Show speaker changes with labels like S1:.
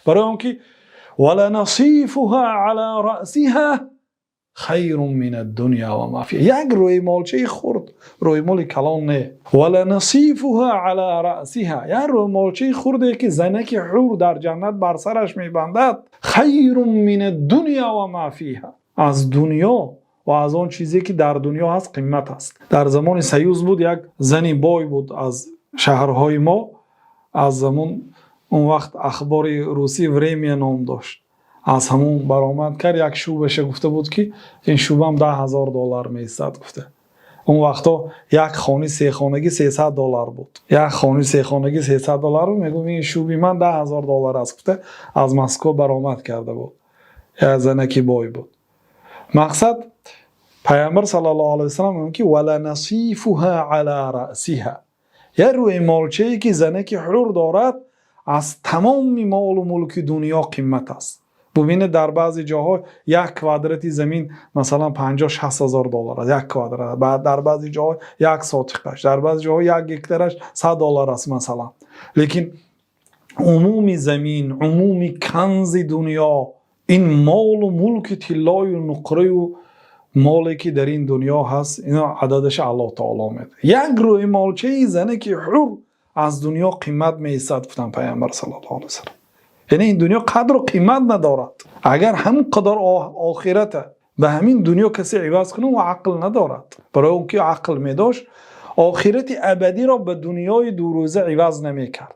S1: Барои он ки ولنصيفها على رأسها خير من الدنيا وما فيها. Як рӯймолчаи хурд, рӯймоли калон не. ولنصيفها على رأسها, як рӯймолчаи хурде, ки занаки ҳур дар ҷаннат бар сараш мебандад, خير من الدنيا وما فيها, аз дунё ва аз он чизе, ки дар дунё ҳаст, қимат аст. Дар замони Союз буд, як зани бой буд аз шаҳрҳои мо. Аз замон он вақт ахбори русӣ «Время» ном дошт, аз ҳамон баромад кард. Як шӯбаша гуфта буд, ки ин шӯбам 10 000 доллар меистад, гуфта. Он вақтҳо як хони сехонагӣ 300 доллар буд. Як хони сехонагӣ 300 доллар буд. Мегуфт, ин шӯби ман 10 000 доллар аст, гуфта, аз Москва баромад карда буд. Як занаки бой буд. Мақсад, Пайғамбар саллаллоҳу алайҳи васаллам мегӯяд, ки ولنصيفها على رأسها, як рӯймолчае, ки занаки ҳур дорад, аз тамоми молу мулки дунё қимат аст. Бубинед, дар баъзе ҷоҳо як квадрати замин, масалан, 50-60 ҳазор доллар аст як квадрат, дар баъзе ҷоҳо як сотиқаш, дар баъзе ҷоҳо як гектараш 100 доллар аст, масалан. Лекин умуми замин, умуми канзи дунё, ин молу мулки тиллою нуқраю моле, ки дар ин дунё ҳаст, ино ададаша Аллоҳ таоло медонад. Як рӯймолчаи занаки ҳур аз дунё қимат меистад, гуфтанд Пайғамбар саллаллоҳу алайҳи васаллам. Яъне ин дунё қадру қимат надорад. Агар ҳамин қадар охирата ба ҳамин дунё касе иваз кунад, ӯ ақл надорад. Барои он ки ақл медошт, охирати абадиро ба дунёи дурӯза иваз намекард.